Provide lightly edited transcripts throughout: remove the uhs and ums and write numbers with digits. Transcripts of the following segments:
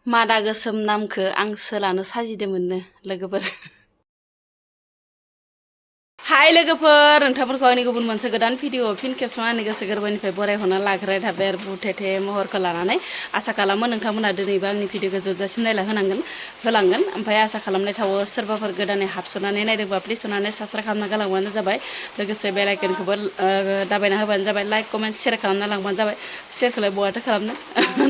मादा गोसोम नामखौ आं सोलानो साजिदोंमोननो लोगोफोर। हाय लोगोफोर, नोंथांफोरखौ आंनि गुबुन मोनसे गोदान भिडिअ फिन खेबस'नानै गोसो गोरबोनिफ्राय बरायहरना लाग्रोनाय थाबाय आरो बुथेथे महरखौ लानानै। आसा खालामो नोंथांमोना दिनैबो आंनि भिडिअखौ जोबजासिम नायला होलांगोन। ओमफ्राय आसा खालामनाय थावो सोरबाफोर गोदानै हाबस'नानै नायदोंबा प्लिज अननानै साबस्क्राइब खालामना गालांबानो जाबाय। लोगोसे बेल आइकनखौबो दाबायना होबानो जाबाय। लाइक कमेन्ट शेयार खालामना लांबानो जाबाय। शेयारखौलाय बहाथो खालामनो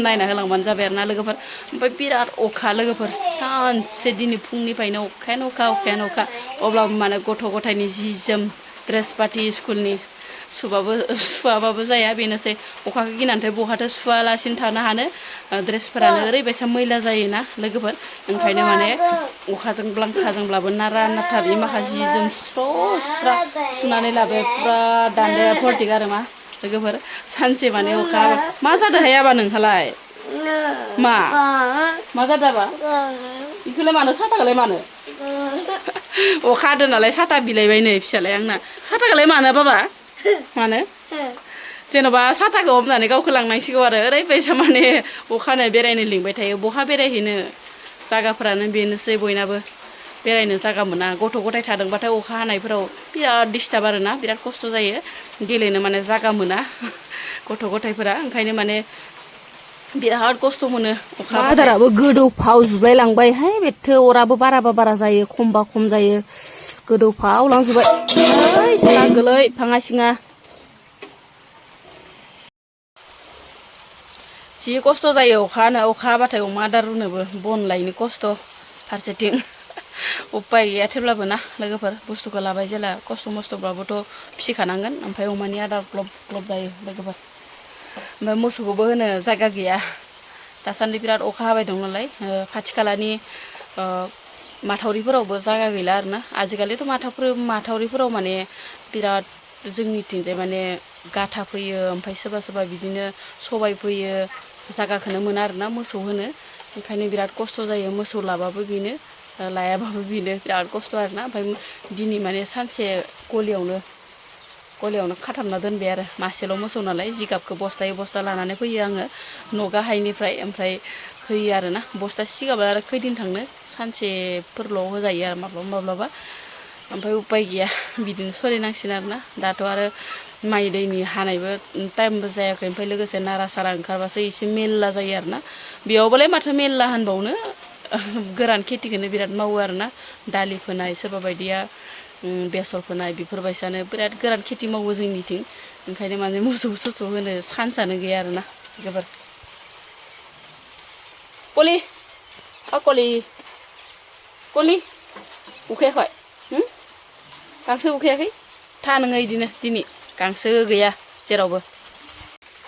नायना होलांबानो जाबाय आरो ना लोगोफोर। ओमफ्राय बिराद अखा लोगोफोर, सानसे दिनै फुंनिफ्रायनो अखायानो अखा। अब्लाबो माने गथ' गथायनि जि जोम ड्रेस पार्टि स्कुलनि सुवाबाबो जाया बेनोसै। अखाखौ गिनानैथाय बहाथो सुवालासिनो थानो हानो। ड्रेसफोरानो ओरैबायसा मैला जायोना लोगोफोर। ओंखायनो माने अखाजों ब्लांखाजोंब्लाबो नारा नाथानि माखासे जि जोम स्रा सुनानै लाबाय। फुरा दान्दाया भर्टिक आरो मा लोगोफोर। सानसे माने अखा मा जादों हायाबा नोंहालाय? मा जादोंबा? बेखौलाय मानो साथाखौलाय मानो? अखा हादों नालाय साथा बिलाइबाय नै फिसालाय आंना। साथाखौलाय मानो बाबा? मानो? जेन'बा साथाखौ हमनानै गावखौ लांनांसिगौ आरो ओरैबायसा माने अखानो बेरायनो लिंबाय थायो। बहा बेरायहैनो, जागाफोरानो बेनोसै बयनाबो बेरायनो जागा मोना। गथ' गथाय थादोंबाथाय अखा हानायफोराव बिराद डिस्टार्ब आरोना, बिराद खस्थ' जायो। गेलेनो माने जागा मोना गथ' गथायफोरा। ओंखायनो माने बिराद खस्थ' मोनो अखा हाबाथाय। आदाराबो गोदौफाव जुलाय लांबायहाय बेथो। अराबो बारा जायो, खमबा खम जायो। गोदौफाव लांजोब्बाय। ओइ साला गोलै फाङा सिङा। जि खस्थ' जायो अखा हाबाथाय अमा आदार रुनोबो बन लायनो खस्थ'। फारसेथिं उपाय गैया थेवब्लाबो ना लोगोफोर। बुस्थुखौ लाबाय जेला खस्थ' मस्थ'ब्लाबोथ' फिसिखानांगोन। ओमफ्राय अमानि आदार ग्लब जायो लोगोफोर। ओमफ्राय मोसौखौबो होनो जायगा गैया। दासान्दि बिराद अखा हाबाय दं नालाय खाथि खालानि माथावरिफोरावबो जायगा गैला आरोना। आजिखालिथ' माथावरिफोराव माने बिराद जोंनिथिंजाय माने गाथा फैयो। ओमफ्राय सोरबा बिदिनो सबाय फैयो। जागाखौनो मोना आरोना मोसौ होनो। ओंखायनो बिराद खस्थ' जायो। मोसौ लाबाबो बेनो, लायाबाबो बेनो, बिराद खस्थ' आरोना। ओमफ्राय दिनै माने सानसे गलियावनो खाथाबना दोनबाय आरो। मासेल' मोसौ नालाय जिगाबखौ बस्थायै बस्था लानानै फैयो आङो न' गाहायनिफ्राय। ओमफ्राय होयो आरोना। बस्था सिगाबा आरो खैदिन थांनो, सानसेफोरल' होजायो आरो माब्लाबा। ओमफ्राय उपाय गैया बिदिनो सोलिनांसिगोन आरोना। दाथ' आरो माइ दैनि हानायबो टाइमबो जायाखै। ओमफ्राय लोगोसे नारा सारा ओंखारबासो एसे मेरला जायो आरोना। बेयावबालाय माथो मेरला होनबावनो, गोरान खेथिखौनो बिराद मावो आरोना। दालि फोनाय, सोरबा बायदिया बेसर फोनाय, बेफोरबायसानो बिराद गोरान खेथि मावो जोंनिथिं। ओंखायनो माने मोसौ होनो सान्सआनो गैया आरोना लोगोफोर। कलि उखैयाखै? गांसो उखैयाखै? था नोङो इदिनो दिनै गांसो गैया जेरावबो।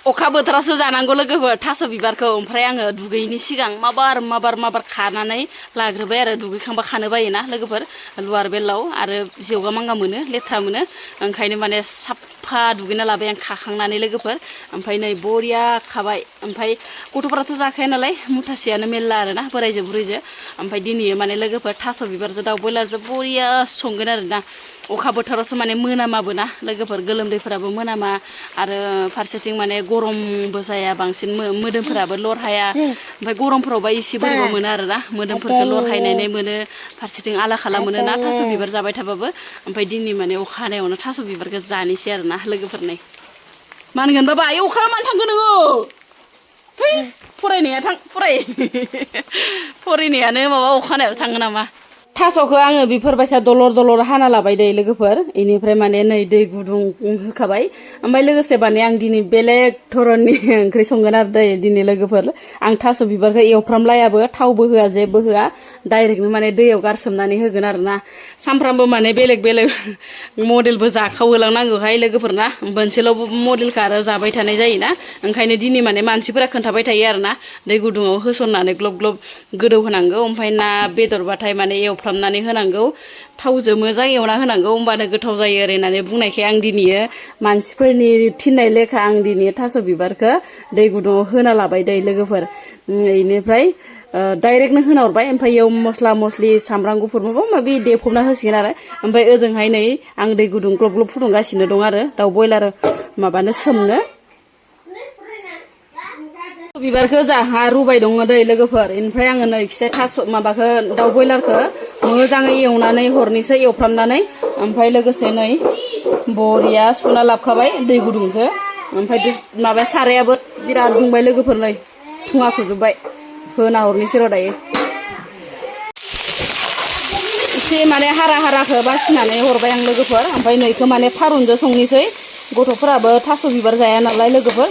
अखा बोथोरावसो जानांगौ लोगोफोर थास' बिबारखौ। ओमफ्राय आङो दुगैयैनि सिगां माबार खानानै लाग्रोबाय आरो। दुगैखांबा खानो बायोना लोगोफोर, लुवार बेलाव आरो जेवगा मांगा मोनो, लेथ्रा मोनो। ओंखायनो माने साफा दुगैना लाबाय आं खाखांनानै लोगोफोर। ओमफ्राय नै बरिया खाबाय। ओमफ्राय गथ'फोराथ' जाखाया नालाय मुथासेयानो मेरला आरोना बोराइजो बुरैजो। ओमफ्राय दिनै माने लोगोफोर थास' बिबारजों दाउ बयलारजों बरिया संगोन आरोना। अखा बोथोरावसो माने मोनामाबो ना लोगोफोर, गोलोमदैफोराबो मोनामा। आरो फारसेथिं माने गरमबो जाया, बांसिन मोदोमफोराबो लरहाया। ओमफ्य गरमफोरावबा एसे बोरैबा मोनो आरोना, मोदोमफोरखौ लरहायनाय मोनो। फारसेथिं आला खाला मोनो ना थास' बिबार जाबाय थाबाबो। ओमफ्राय दिनै माने अखा हानायावनो थास' बिबारखौ जानोसै आरोना लोगोफोर। नै मा होनगोन बाबा, आइ अखा मानो थांगोन नोङो? फरायनाया थां फरायनायानो माबा अखा हानायाव थाङो नामा? थास'खौ आङो बेफोरबायसा दलर हाना लाबाय दै लोगोफोर। इनिफ्राय माने नै दै गुदुं होखाबाय। ओमफ्राय लोगोसे माने आं दिनै बेलेग धरननि ओंख्रि संगोन आरो दै दिनै लोगोफोर। आं थास' बिबारखौ एवफ्रामलायाबो, थावबो होआ, जेबो होआ। डाइरेक्टनो माने दैयाव गारसोमनानै होगोन आरोना। सानफ्रामबो माने बेलेग मडेलबो जाखावहोलांनांगौहाय लोगोफोर ना। मोनसेल' मडेलखौ आरो जाबाय थानाय जायोना। ओंखायनो दिनै माने मानसिफोरा खोन्थाबाय थायो आरोना, दै गुदुङाव होसननानै ग्लब ग्लब गोदौ होनांगौ। ओमफ्राय ना बेदरबाथाय माने एवफ्रामनानै होनांगौ, थावजों मोजां एवना होनांगौ, होमबानो गोथाव जायो ओरै होननानै बुंनायखाय आं दिनै मानसिफोरनि थिननाय लेखा आं दिनै थास' बिबारखौ दै गुदुङाव होना लाबाय दै लोगोफोर। बेनिफ्राय डाइरेक्टनो होना हरबाय। ओमफ्राय इयाव मस्ला मस्लि सामब्राम गुफुर माबा माबि देफबना होसिगोन आरो। ओमफ्राय ओजोंहाय नै आं दै गुदुं ग्लब ग्लब फुदुंगासिनो दं आरो दाउ बयलार माबानो सोमनो। बिबारखौ जाहा रुबाय दङ दै लोगोफोर ओमफ्राय आङो नै खिसे थास माबाखौ दाउ बयलारखौ मोजाङै एवनानै हरनैसो एवफ्रामनानै ओमफ्राय लोगोसे नै बरिया सुना लाबखाबाय दै गुदुंजों ओमफ्राय माबा सारायाबो बिराद दुंबाय लोगोफोर नै थुङा खुजोबबाय होना हरनैसो र' दायो एसे माने हारा हाराखौ बासिनानै हरबाय आं लोगोफोर ओमफ्राय नैखौ माने थारुनजों संनोसै गथ'फोराबो थास' बिबार जाया नालाय लोगोफोर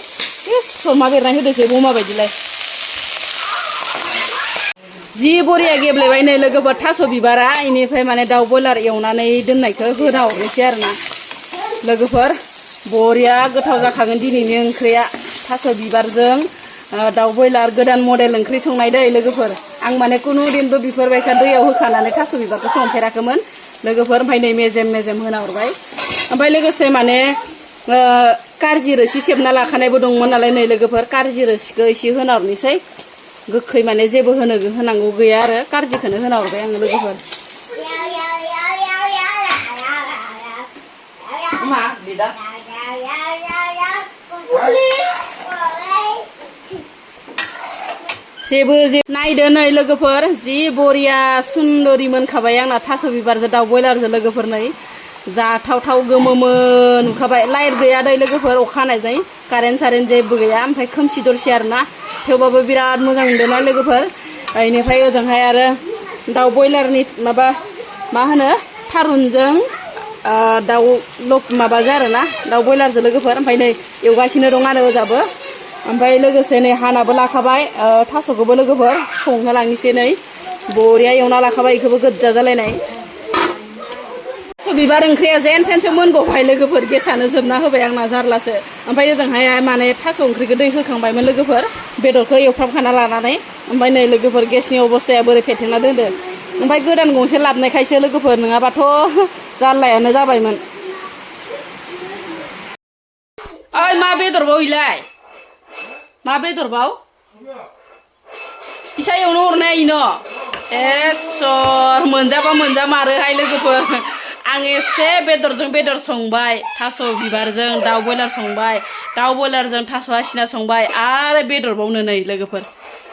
सरमा बेरनाय होदोसै बमा बायदिलाय जि बरिया गेब्लेबाय नै लोगोफोर थास' बिबारा इनिफ्राय माने दाउ बयलार एवनानै दोननायखौ होना हरनोसै आरोना लोगोफोर बरिया गोथाव जाखागोन दिनैनि ओंख्रिया थास' बिबारजों दाउ बयलार गोदान मडेल ओंख्रि संनाय दै लोगोफोर आं माने कुनु दिनबो बेफोरबायसा दैयाव होखानानै थास' बिबारखौ संफेराखैमोन लोगोफोर ओमफ्राय नै मेजेम मेजेम होना हरबाय ओमफ्राय लोगोसे माने कारजि रोसि सेबना लाखानायबो दंमोन नालाय नै लोगोफोर कारजि रोसिखौ एसे होना हरनोसै गोखै माने जेबो होनांगौ गैया आरो कारजिखौनो होना हरबाय आङो लोगोफोर मा बिदा जेबो नायदो नै लोगोफोर जि बरिया सुन्दरि मोनखाबाय आंना थास' बिबारजों दाउ बयलारजों लोगोफोर नै जाथावथाव गोमोमोन नुखाबाय लाइट गैया दै लोगोफोर अखा हानायजों कारेन्ट सारेन्ट जेबो गैया ओमफ्राय खोमसि दरसि आरोना थेवबाबो बिराद मोजां मोनदोंना लोगोफोर बेनिफ्राय ओजोंहाय आरो दाउ बयलारनि माबा मा होनो थारुनजों दाउ माबाजों आरोना दाउ बयलारजों लोगोफोर ओमफ्राय नै एवगासिनो दं आरो ओजाबो ओमफ्राय लोगोसे नै हानाबो लाखाबाय थास'खौबो लोगोफोर संनो लांनोसै नै बरिया एवना लाखाबाय बेखौबो गोज्जा जालायनाय थास' बिबार ओंख्रिया जेन थेनसो मोनगौहाय लोगोफोर गेसानो जोबना होबाय आंना जारलासो ओमफ्राय ओजोंहाय माने थास' ओंख्रिखौ दै होखांबायमोन लोगोफोर बेदरखौ एवफ्रामखाना लानानै ओमफ्राय नै लोगोफोर गेसनि अबस्थाया बोरै फेथेंना दोनदो ओमफ्राय गोदान गंसे लाबनायखायसो लोगोफोर नङाबाथ' जारलायानो जाबायमोन ओइ मा बेदरबाव इलाय मा बेदरबाव इसा एवनो हरनाय इनो एसर मोनजाबा मोनजामारोहाय लोगोफोर आं एसे बेदरजों बेदर संबाय थास' बिबारजों दाउ बयलार संबाय दाउ बयलारजों थास' आसिना संबाय आरो बेदरबावनो नै लोगोफोर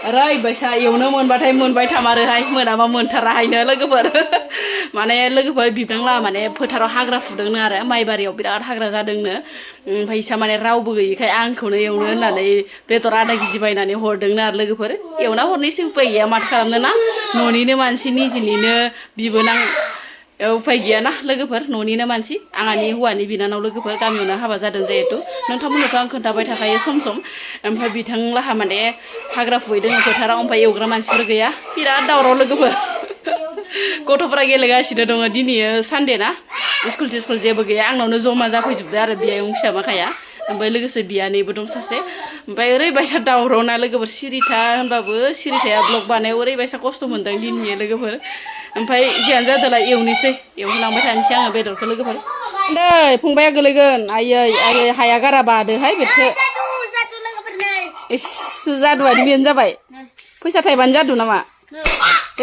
ओरैबायसा एवनो मोनबाथाय मोनबाय थामारोहाय मोनाबा मोनथाराहायनो लोगोफोर माने लोगोफोर बिबांला माने फोथाराव हाग्रा फुदोंनो आरो माइबारियाव बिराद हाग्रा जादोंनो ओमफ्राय इसा माने रावबो गैयिखाय आंखौनो एवनो होननानै बेदर आधा केजि बायनानै हरदोंनो आरो लोगोफोर एवना हरनोसै उपाय गैया माथो खालामनो ना न'निनो मानसि निजिनिनो बिबोनां उपाय गैयाना लोगोफोर न'निनो मानसि आंहानि हौवानि बिनानाव लोगोफोर गामियावनो हाबा जादों जिहेतु नोंथांमोननोथ' आं खोन्थाबाय थाखायो सम सम ओमफ्राय बिथांलाहा माने हाग्रा फुहैदों फोथाराव ओमफ्राय एवग्रा मानसिफोर गैया बिराद दावराव लोगोफोर गथ'फोरा गेलेगासिनो दङ दिनै सानदे ना स्कुल तिस्कुल जेबो गैया आंनावनो जमा जाफैजोबदो आरो बियायं फिसा माखाया ओमफ्राय लोगोसे बियानैबो दं सासे ओमफ्राय ओरैबायसा दावरावना लोगोफोर सिरिथा होनबाबो सिरिथाया ब्लग बानायाव ओरैबायसा खस्थ' मोनदों दिनै लोगोफोर ओमफ्राय जियानो जादोंला एवनोसै एवहोलांबाय थानोसै आङो बेदरखौ लोगोफोर दै फंबाया गोलैगोन आयै आयै हाया गारा बादोहाय बेथो इस जादुआनो बेनो जाबाय फैसा थाइबानो जादु नामा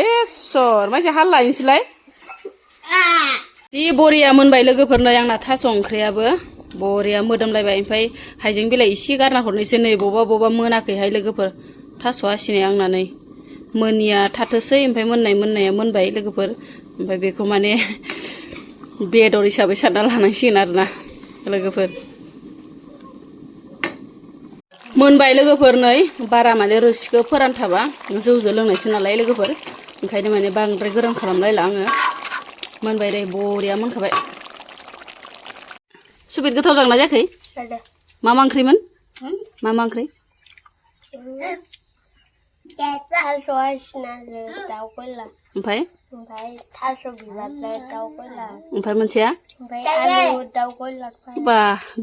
एसर मानसि हाल लायनोसैलाय जि बरिया मोनबाय लोगोफोर नै आंना थास' ओंख्रियाबो बरिया मोदोमलायबाय ओमफ्राय हाइजें बिलाइ एसे गारना हरनोसै नै बबा मोनाखैहाय लोगोफोर थास' आसिनाया आंना नै मोनिया थाथोसै ओमफ्राय मोननाया मोनबाय लोगोफोर ओमफ्राय बेखौ माने बेदर हिसाबै सानना लानांसिगोन आरोना लोगोफोर मोनबाय लोगोफोर नै बारा माने रोसिखौ फोरानथाबा जौजो लोंनायसो नालाय लोगोफोर ओंखायनो माने बांद्राय गरम खालामलायला आङो मोनबाय दे बरिया मोनखाबाय सुबिद गोथाव जागोनना जायाखै मा ओंख्रिमोन मा ओंख्रि थास' आसिनाजों दाउ बयलार ओमफ्राय थास' बिबारजों दाउ बयलार ओमफ्राय मोनसेया आलु दाउ बयलार बा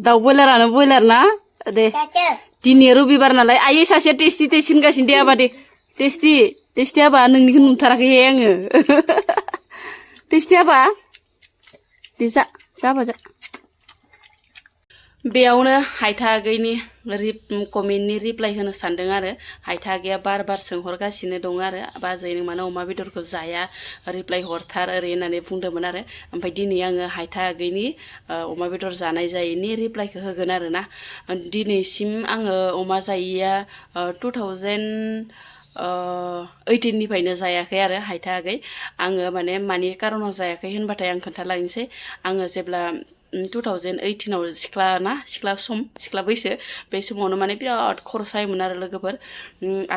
दाउ बयलारानो बयलार ना दे दिनै रबिबार नालाय आयै सासेया टेस्टि होनगासिनो दे आबा दे टेस्टि आबा नोंनिखौ नुथाराखैहाय आङो टेस्टि आबा दे जाबा जा बेयावनो हायथा आगैनि कमेन्टनि रिप्लाय होनो सानदों आरो हायथा आगैया बार सोंहरगासिनो दं आरो बाजै नों मानो अमा बेदरखौ जाया रिप्लाय हरथार ओरै होननानै बुंदोंमोन आरो ओमफ्राय दिनै आङो हायथा आगैनि अमा बेदर जानाय जायैनि रिप्लायखौ होगोन आरो ना दिनैसिम आङो अमा जायैया 2018निफ्रायनो जायाखै आरो हायथा आगै आङो माने कारनाव जायाखै होनबाथाय आं खोन्थालांनोसै आङो जेब्ला 2018आव सिख्ला बैसो बे समावनो माने बिराद खर' सायोमोन आरो लोगोफोर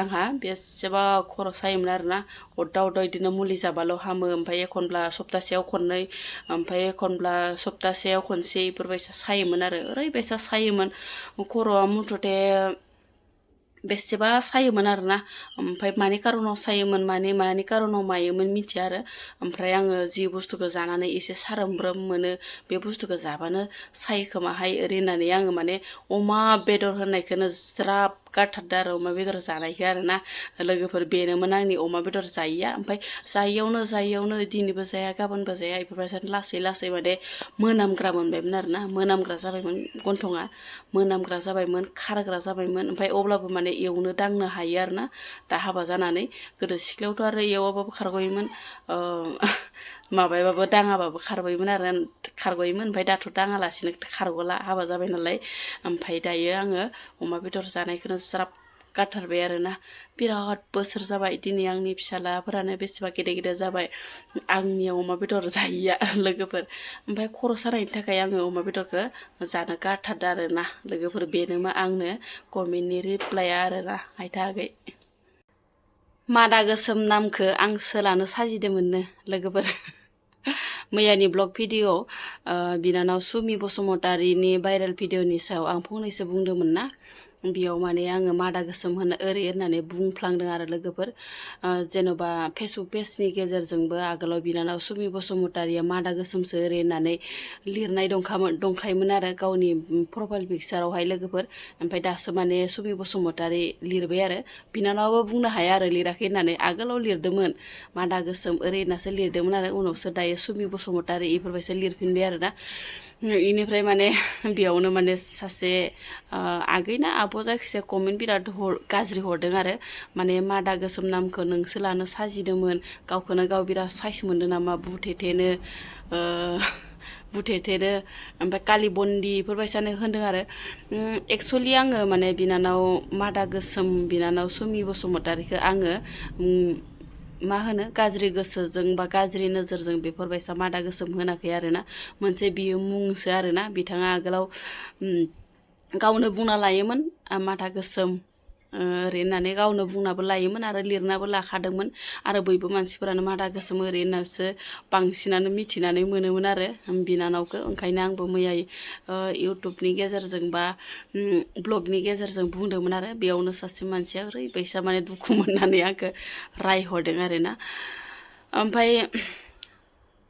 आंहा बेसेबा खर' सायोमोन आरोना अरदा बिदिनो मुलि जाबाल' हामो ओमफ्राय एखनब्ला सप्तासेयाव खननै ओमफ्राय एखनब्ला सप्तासेयाव खनसे इफोरबायसा सायोमोन आरो ओरैबायसा सायोमोन खर'आ मुथथे बेसेबा सायोमोन आरोना ओमफ्राय मानि कारनाव सायोमोन मानि कारनाव मायोमोन मिथिया आरो ओमफ्राय आङो जि बुस्थुखौ जानानै एसे सारोमब्रोम मोनो बे बुस्थुखौ जाबानो सायोखोमाहाय ओरै होननानै आङो माने अमा बेदर होननायखौनो ज्राब गारथारदो आरो अमा बेदर जानायखौ आरोना लोगोफोर बेनोमोन आंनि अमा बेदर जायैया ओमफ्राय जायैयावनो दिनैबो जाया गाबोनबो जाया बेफोरबायदिनो लासै माने मोनामग्रा मोनबायमोन आरोना मोनामग्रा जाबायमोन गन्थङा मोनामग्रा जाबायमोन खारग्रा जाबायमोन ओमफ्राय अब्लाबो माने एवनो दांनो हायो आरोना दा हाबा जानानै गोदो सिख्लायावथ' आरो एवाबाबो खारग'योमोन माबायाबाबो दाङाबाबो खारग'योमोन ओमफ्राय दाथ' दाङालासिनो खारग'ला हाबा जाबाय नालाय ओमफ्राय दायो आङो अमा बेदर जानायखौनो ज्राब गारथारबाय आरोना बिराद बोसोर जाबाय दिनै आंनि फिसालाफोरानो बेसेबा गेदेर जाबाय आंनि अमा बेदर जायैया लोगोफोर ओमफ्राय खर' सानायनि थाखाय आङो अमा बेदरखौ जानो गारथारदो आरोना लोगोफोर बेनोमा आंनो कमेन्टनि रिप्लाया आरोना हायथा आगै मादा गोसोम नामखौ आं सोलानो साजिदोंमोननो लोगोफोर मैयानि ब्लग भिडिअ बिनानाव सुमि बसुमतारीनि भाइरेल भिडिअनि सायाव आं फंनैसो बुंदोंमोन ना बेयाव माने आङो मादा गोसोम होननानै बुंफ्लांदों आरो लोगोफोर जेन'बा फेसबुक पेजनि गेजेरजोंबो आगोलाव बिनानाव सुमि बसुमतारीया मादा गोसोमसो ओरै होननानै लिरनाय दंखायोमोन आरो गावनि प्रफाइल पिकचारावहाय लोगोफोर ओमफ्राय दासो माने सुमि बसुमतारी लिरबाय आरो बिनानावाबो बुंनो हाया आरो लिराखै होननानै आगोलाव लिरदोंमोन मादा गोसोम ओरै होननासो लिरदोंमोन आरो उनावसो दायो सुमि बसुमतारी इफोरबायसो लिरफिनबाय आरोना इनिफ्राय माने बेयावनो माने सासे आगैना आब' जायखिजाया कमेन्ट बिराद गाज्रि हरदों आरो माने मादा गोसोम नामखौ नोंसो लानो साजिदोंमोन गावखौनो गाव बिराद साइस मोनदों नामा बुथेथेनो ओमफ्राय कालि बन्दी इफोरबायसानो होनदों आरो एक्सुवेलि आङो माने बिनानाव मादा गोसोम बिनानाव सुमि बसुमतारीखौ आङो मा होनो गाज्रि गोसोजों बा गाज्रि नोजोरजों बेफोरबायसा मादा गोसोम होनाखै आरोना मोनसे बियो मुंसो आरोना बिथाङा आगोलाव गावनो बुंना लायोमोन मादा गोसोम ओरै होननानै गावनो बुंनाबो लायोमोन आरो लिरनाबो लाखादोंमोन आरो बयबो मानसिफोरानो मादा गोसोम ओरै होननासो बांसिनानो मिथिनानै मोनोमोन आरो बिनानावखौ ओंखायनो आंबो मैया इउटुबनि गेजेरजों बा ब्लगनि गेजेरजों बुंदोंमोन आरो बेयावनो सासे मानसिया ओरैबायसा माने दुखु मोननानै आंखौ रायहरदों आरोना ओमफ्राय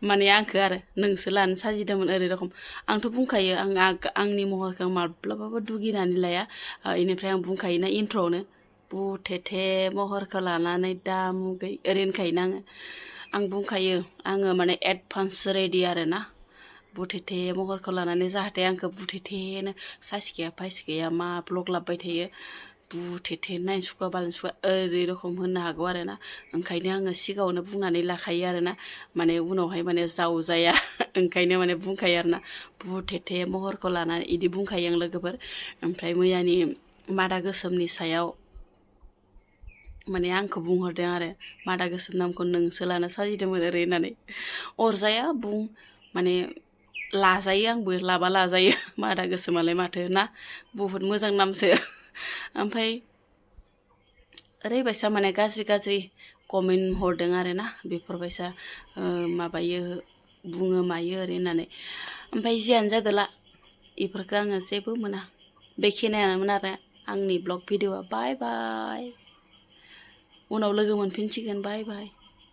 माने आंखौ आरो नोंसो लानो साजिदोंमोन ओरै रखम आंथ' बुंखायो आंनि महरखौ माब्लाबाबो दुगिनानै लाया इनिफ्राय आं बुंखायोना इन्ट्र'आवनो बुथेथे महरखौ लानानै दा मुगै ओरै होनखायोना आं बुंखायो आङो माने एडभान्स रेडि आरोना बुथेथे महरखौ लानानै जाहाथे आंखौ बुथेथेनो साइस गैया फाइस गैया मा ब्लग लाबबाय थायो बुथेथे नायनो सुखुवा बालनो सुखुवा ओरै रखम होननो हागौ आरोना ओंखायनो आङो सिगाङावनो बुंनानै लाखायो आरोना माने उनावहाय माने जावजाया ओंखायनो माने बुंखायो आरोना बुथेथे महरखौ लानानै इदि बुंखायो आं लोगोफोर ओमफ्राय मैयानि मादा गोसोमनि सायाव माने आंखौ बुंहरदों आरो मादा गोसोम नामखौ नोंसो लानो साजिदोंमोन ओरै होननानै अरजाया बुं माने लाजायो आंबो लाबा लाजायो मादा गोसोमालाय माथो ना बुहुत मोजां नामसो ओमफ्राय ओरैबायसा माने गाज्रि कमेन्ट हरदों आरोना बेफोरबायसा माबायो बुङो मायो ओरै होननानै ओमफ्राय जियानो जादोला इफोरखौ आङो जेबो मोना बेखिनियानोमोन आरो आंनि ब्लग भिडिअआ बाय बाय उनाव लोगो मोनफिनसिगोन बाय बाय